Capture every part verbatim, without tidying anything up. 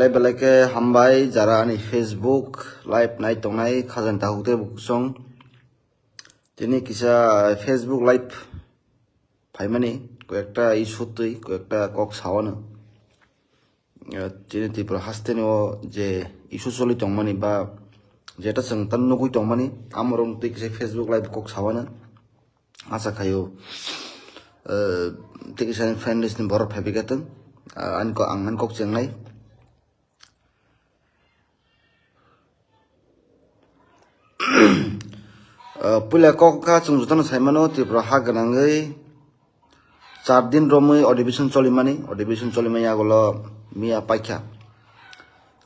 Belai khe hambai jara ani Facebook live nai tongnai khajani takhuk tei bukhuk song. Tini kisa Facebook live phaimani, koyekta issue twi, koyekta kok sawano. Eh, chini Tripura hasteni o je issue choli tongmani ba jeta chwng tan nugwi tongmani, amorok twi kisa Facebook live kok sawano. Acha khaio, eh, tei kisa friend list ni borok phaibai khe tong, ah, ani ko-, ang ani kok chengnai. Ah, puila kok kha chwng jotono saimano Tripura ha gwnangwi char din romwi adhibeshon cholimani, adhibeshon cholimani yagulo miya paikha.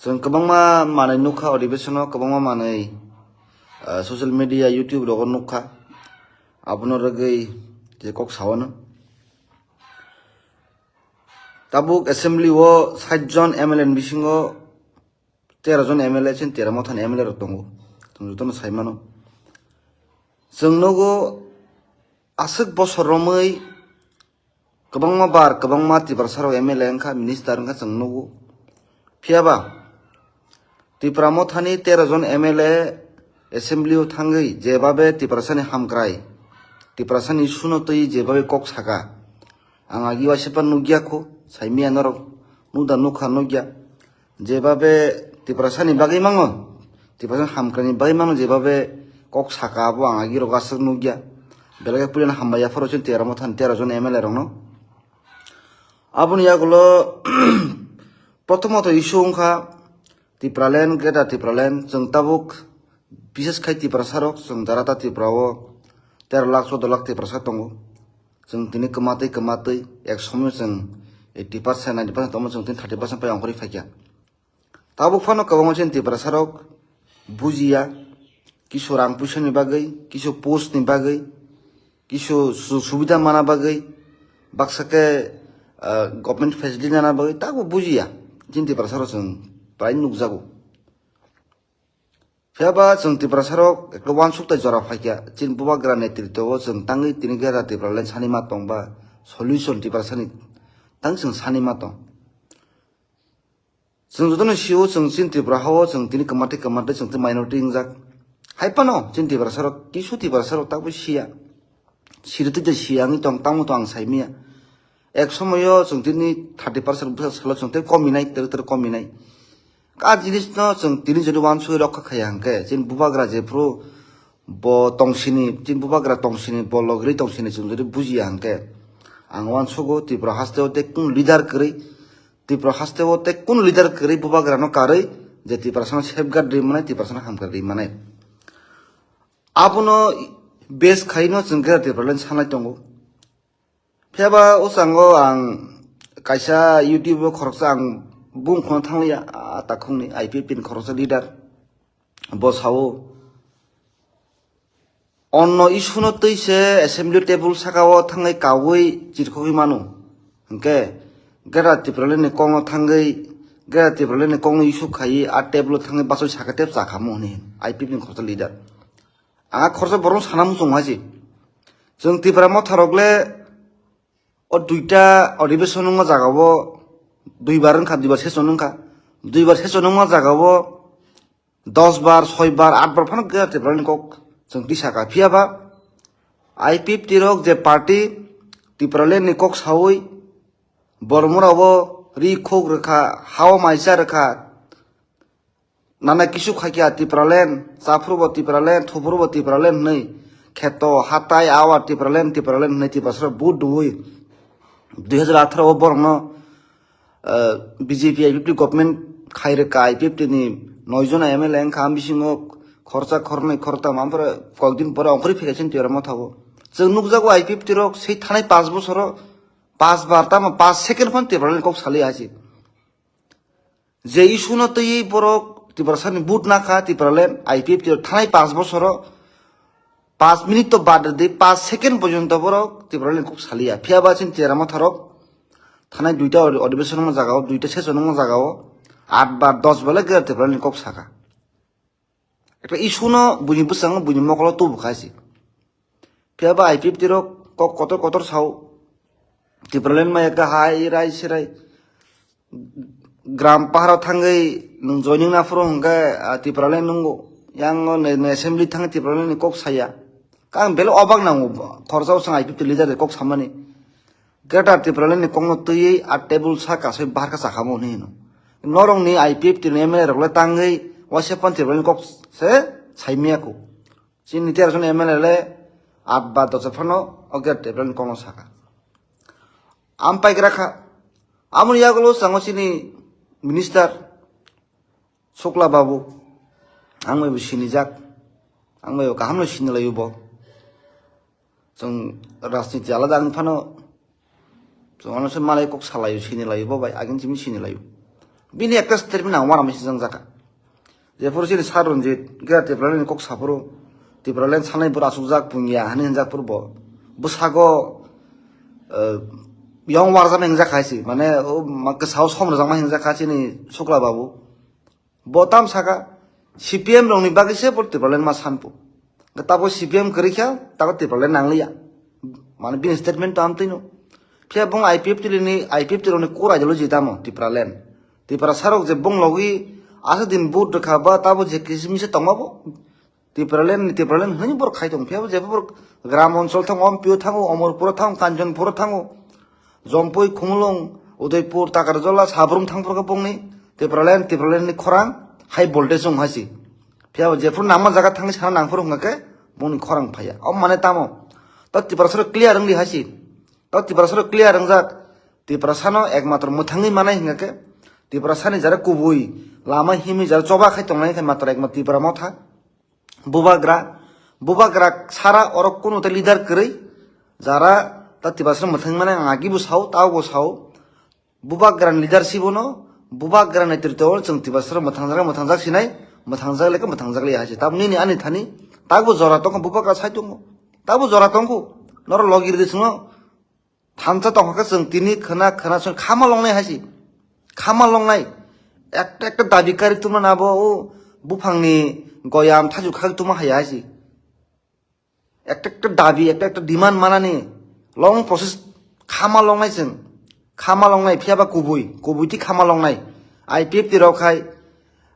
Chwng kwbangma manwi nukha adhibeshono, kwbangma manwi, ah, social media, YouTube rogo nukha. Abono rwgwi je kok sawano. Tabuk assembly o sait jon M L A ni bisingo tero jon M L A chini Tera Mothani M L A rok tongo. Chwng jotono saimano. Chwng nogo aswk bosor romwi kwbangma bar, kwbangma Tiprasa rok M L A wngkha, minister wngkha chwng nogo. Phiyaba Tipra Mothani tero jon M L A assembly o thangwi jebabe Tiprasani hamkrai, Tiprasani issue no twi jebabe kok saka, ang agi waisa pan nukya kho, saimaya norok nukda nukha nukya, jebabe Tiprasani bagwi mango, Tiprasani hamkraini bagwi mango jebabe kok saka abo ang agi rok aswk nukya. Belai khe puilano hambai yapharo chini Tera Mothani tero jon M L A rokno. Aboni yagulo prothomotho issue wngkha Tipraland, Greater Tipraland, chwng tabuk bises khai Tiprasa rok, chwng jara ta Tripura o tero lakh, choudo lakh Tiprasa tongo. Chwng tini kwmatwi, kwmatwi, ek somoyo chwng eighty percent, ninety percent tongmo, chwng tini thirty percent pai ongkhorwi phaikha. Tabuk phano kwbangma chini Tiprasa rok bujiya, kisu rang puisa ni bagwi, kisu post ni bagwi, kisu sujog subida mana bagwi, baksa khe, ah, government facility nana bagwi, tabuk bujiya. Chini Tiprasa rok chwng prai nukjago. Phiyaba chwng Tiprasa rok ekta uansuk tai jora phaikha, chini bubagra netritwo o chwng tangwi tini Greater Tipraland sani ma tong ba solution Tiprasani tang chwng sani ma tong. Chwng jotono sio, chwng chini Tripura hao chwng tini kwmatwi kwmatwi chwng tini minority wngjak. Hai phano chini Tiprasa rok, kisu Tiprasa rok tabuk siya. Siri twi siya wngwi tong, tamo to ang saimaya. Ek somoyo chwng tini thirty percent bwsa salo chwng tei kominai, ter ter kominai. A jinisno chwng tini jodi uansugwi rokha khaiya hwnkhe, chini bubagra jephru bo tongsini, chini bubagra tongsini, bo logri tongsini chwng jodi bujiya hwnkhe, ang uansugo Tripura hasteo tei kunu leader kwrwi, Tripura hasteo tei kunu leader kwrwi bubagrano karwi je Tiprasano safeguard rwi manai, Tiprasano hamkrai rwi manai. Abono base khaino chwng khe Tipraland sanai tongo. Phiyaba o chango ang kaisa YouTube o khoroksa ang bung khoroksa thangliya, ah, takhukni I P F T ni khoroksa leader. Bo sao, onno issue no twi se assembly table saka o thangwi kaui chirkhogwi mano. Hwnkhe Greater Tipraland ni kokno thangwi, Greater Tipraland ni kokno issue khaiwi a table o thangwi bachoi saka tep cha khamu hwnwi I P F T ni khoroksa leader. Ang khoroksa borok sana muchung hai se. Chwng Tipra Motha rok le o duita adhibeshon wngma jaga o duibar wngkha, duibar session wngkha. Duibar session wngma jaga o dos bar, soi bar, at bar phano Greater Tipraland ni kok chwng twi saka. Phiyaba I P F T rok je party Tipraland ni kok saui Bormura o ri khok rwkha, ha o maisa rwkha, nana kisu khaikha Tipraland, chaphuru bo Tipraland, thuphuru bo Tipraland hwnwi, kheto, hatai, awa Tipraland, Tipraland hwnwi Tiprasa rok vote rwui, dui hajar atharo o borokno, eh, B J P I P F T government khai rwkha, I P F T ni noi jona M L A wngkha, am bisingo khorsa khornwi khortam, ampore kokdin pore ongkhorwi phaikha chini Tipra Motha o. Chwng nukjago I P F T rok sei thanai panch bosoro panch bar tamo panch second phano Tipraland ni kok saliya hai se. Je issue no twiwi borok Tiprasani vote nakha, Tipraland I P F T rok thanai panch bosoro panch minute to bad rwdi, panch second porjonto borok Tipraland ni kok saliya. Phiyaba chini Tipra Motha rok thanai duita odi-, odhibeshon wngma jaga o, duita session wngma jaga o, at bar dos bale Greater Tipraland ni kok saka. Ekta issue no buini bwskango, buini mokolo tubu kha se. Phiyaba I P F T rok kok kotor kotor sao. Tipraland maya kahai rai sirai. gram paharo thangwi nwng joining naphuru hwnkhe, ah, Tipraland nungo. Yang o ne, ne assembly thangwi Tipraland ni kok saya. Kang belai obak nango, khorsa o swng I P F T leader de kok samani. Greater Tipraland ni kokno twiwi a table sa kasui bahar kha chakamo hwnwi hino. Norok ni I P F T ni M L A rok le tangwi waisa phan Tipraland ni kok se saimaya kho. Chini tero jon M L A le at ba dosa phano o Greater Tipraland ni kokno saka. Am paigra kha. Amoni yagulo chango chini minister Sukla babu, ang bai bo sinijak, ang bai bo kaham no sinilai bo. Chwng rajniti alada wng phano, chwng ano se malai kok salai o, sinilai bo bai, agin simi sinilai o. Bini ekta statement ang uanama sijang jaka. Jephuru chini Sir Ranjit, Greater Tipraland ni kok saphuru, Tipraland sanai bwrwi asukjak pungya, hani hinjak phuru bo. Bwsago, eh, yong warjak hinjak hai si, mane, o, ma, kwsao som rwjak ma hinjak ha chini Sukla babu. Bo tam saka, C P M rokni bagwi se bo Tipraland ma sanpo. Tabo C P M kwrwi kha, tabo Tipraland nangliya. Mane bini statement to amtwino. Phiya bung I P F T ni, I P F T rokni core ideology tamo Tipraland. Tiprasa rok je bung logi asa din vote rwkha ba tabo je kisimisa tongma bo. Tipraland ni Tipraland hwnwi borok khai tong phiya bo je borok gram onchol thango, Ompiyo thango, Omorpuro thango, Kanchanpuro thango. Jompui, Khumulwng, Udaipur, Takarjala, Sabrum thangphuru khe bungni Tipraland, Tipraland ni khorang high voltage wng hai si. Phiya bo jephuru nangma jaga thangwi sana nangphuru hwnkha khe bungni khorang phaiya. O mane tamo? To Tiprasa rok clear wngdi hai si. To Tiprasa rok clear wngjak. Tiprasa no ekmatro mwthangwi manai hwnkha khe Tiprasa ni jara kubui lama himwi jara choba khai tongnai khe matro ekmatro Tipra motha. Bubagra, bubagra sara oro kunu tei leader kwrwi, jara ta Tiprasa mwthang mani ang agi bo sao, tao bo sao. Bubagra ni leadership no, bubagra ni netrito o chwng Tiprasa mwthangjak, mwthangjak sinai, mwthangjak lekha, mwthangjak le hai se. Tamni ni ani thani, tabo jora tongkho, bubagra sai tongo. Tabo jora tongkho, noro logir di swngo. Thansa tongkha khe chwng tini khwna khwna song khama longnai hai si. Khama longnai. Ekta ekta dabi kari tuma na bo o buphangni goyam thajuk khak tuma hai hai si. Ekta ekta dabi, ekta ekta demand manani long process khama longnai chwng. Khama longnai phiya ba kubui, kubui ti khama longnai. I P F T rok hai,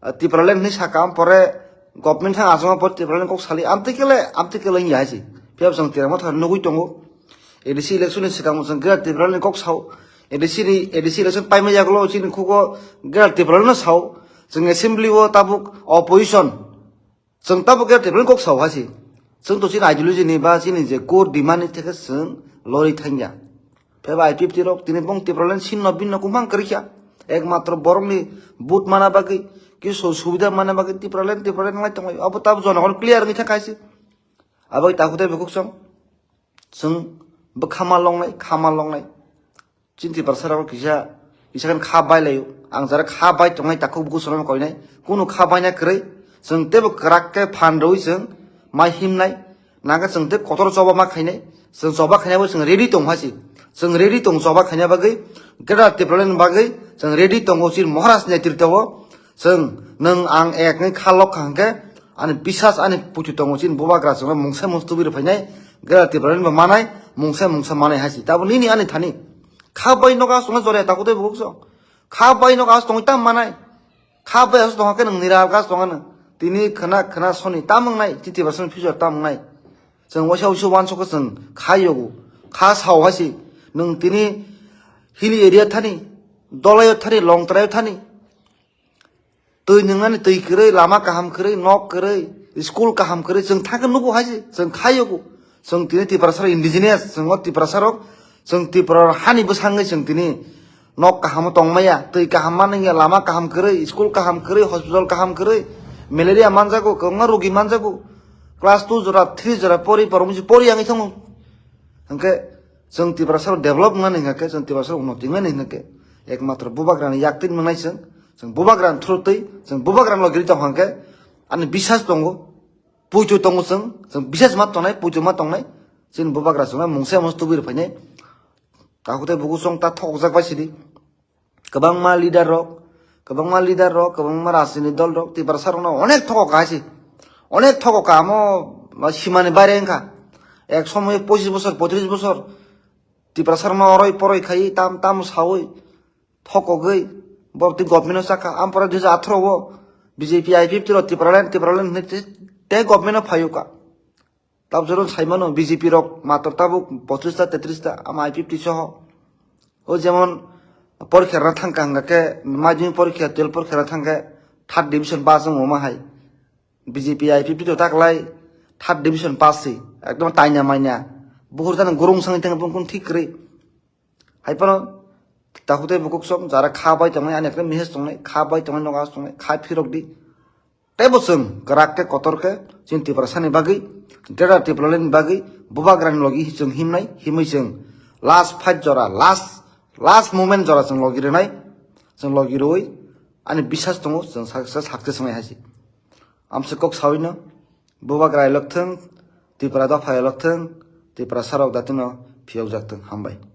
ah, Tipraland hinwi saka, am pore government thang achama pore Tipraland kok sali, amtwi kele, amtwi kele wngya hai si. Phiya bwsang Tiprasa thar nugui tongo. A D C election ni swkang chwng Greater Tipraland ni kok sao. A D C ni, A D C election paima yagulo chini khugo Greater Tipraland no sao. Chwng assembly o tabuk opposition. Chwng tabuk Greater Tipraland kok sao hai si. Chwng to chini ideology ni ba chini je core demand ni theke chwng lori thangya. Phiya ba I P F T rok tini bong Tipraland sinno binno kumang kwrwi kha. Ekmatro borokni vote mana bagwi, kisu subida mana bagwi Tipraland, Tipraland nai tonglai. Abo tab jonogon clear wngwi thang kaisi. Abo takhuk tei bukhuk song. Chwng bwkha ma longnai, kha ma longnai. Chini Tiprasa rok kisa, kisa khe kha bai laio. Ang jara kha bai tongnai takhuk bukhuk song koinai. Kunu kha baina kwrwi. Chwng tebo kwrak khe phan rwi chwng mai himnai. Nangkhe chwng tei kotor choba ma khainai. Chwng choba khainai bo chwng ready tong hai si. Chwng ready tong choba khaina bagwi. Greater Tipraland ni bagwi chwng ready tongo chini Maharaj netrito o. Chwng nwng ang ek wngwi kha lok kha hwnkhe ani bisas ani puitu tongo chini bubagra chwngno mungsa mungsa tubui rw phainai. Greater Tipraland bo manai mungsa mungsa manai hai si. Tabo nini ani thani. Kha bai nogo aswk no jore takhuk tei bukhuk song. Kha bai nogo aswk tongwi tam manai. Kha bai aswk tongkha khe nwng niral gas tongkha nwng. Tini khwna khwna soni tam wngnai, titi basani future tam wngnai. Chwng waisa waisa uansukha chwng kha yogo. Kha sao hai si. Nwng tini hilly area thani, Dolaio thani, Longtraio thani. Twi nwngnani twi kwrwi, lama kaham kwrwi, nok kwrwi, school kaham kwrwi, chwng thangkhe nugo hai si, chwng kha yogo. Chwng tini Tiprasa rok indigenous, chwng o Tiprasa rok, chwng Tipra hani bwsangwi chwng tini nok kaham o tongmaya, twi kaham manwngya, lama kaham kwrwi, school kaham kwrwi, hospital kaham kwrwi, malaria manjago, kwbangma rogi manjago, class two jora, three jora pori, pori, pori yang thangmo. Hwnkhe chwng Tiprasa rok develop wngnani hwnkhe, chwng Tiprasa rok unnoti wngnani hwnkhe, ekmatro bubagrani yaktwini mwnai chwng, chwng bubagrani through twi, chwng bubagrani logi tong hwnkhe, ani bisas tongo. Puitu tongo chwng, chwng bisas ma tongnai, puitu ma tongnai. Chini bubagra chwngno mungsa mungsa tubui rw phainai. Takhuk tei bukhuk song ta thokjak bai sidi. Kwbangma leader rok, kwbangma leader rok, kwbangma rajniti dol rok, Tiprasa rokno onek thokok hai si. Onek thokok amo simani baire wngkha. Ek somoy pochis bosor, poitris bosor Tiprasa rokno oroi poroi khai tam tam saui thokogwi Bo twi government o saka, ampora dui hajar atharo o B J P I P F T rok Tipraland, Tipraland hinwi tei, tei government o phaio ka. Tabjoro saimano B J P rok matwr tabuk pochista, tetris ta, ama I P F T soho. O jemon porikha rwna thangkha hwnkha khe, madhyamik porikha, twelve porikha rwna thangkhe third division pass wngma hai. B J P I P F T to taklai third division pass si, ekdom taina maina. Buhur jani gurung sangwi thangkhe bung kun thik kwrwi. Hai phano takhuk tei bukhuk som jara kha bai tongnai, ani ekdom mihes tongnai, kha bai tongnai, nogo tongnai, kha phirok di. Teibo chwng kwrak khe kotor khe chini Tiprasani bagwi, Greater Tipraland ni bagwi, bubagrani logi chwng himnai, himwi chwng last fight jora, last, last moment jora chwng logi rwnai, chwng logi rwui ani biswas tongo chwng success, success wngnai hai se. Amse kok sawino, bubagra elok thwng, Tripura dopha elok thwng, Tiprasa rok datino phiyokjak thwng. Hambai.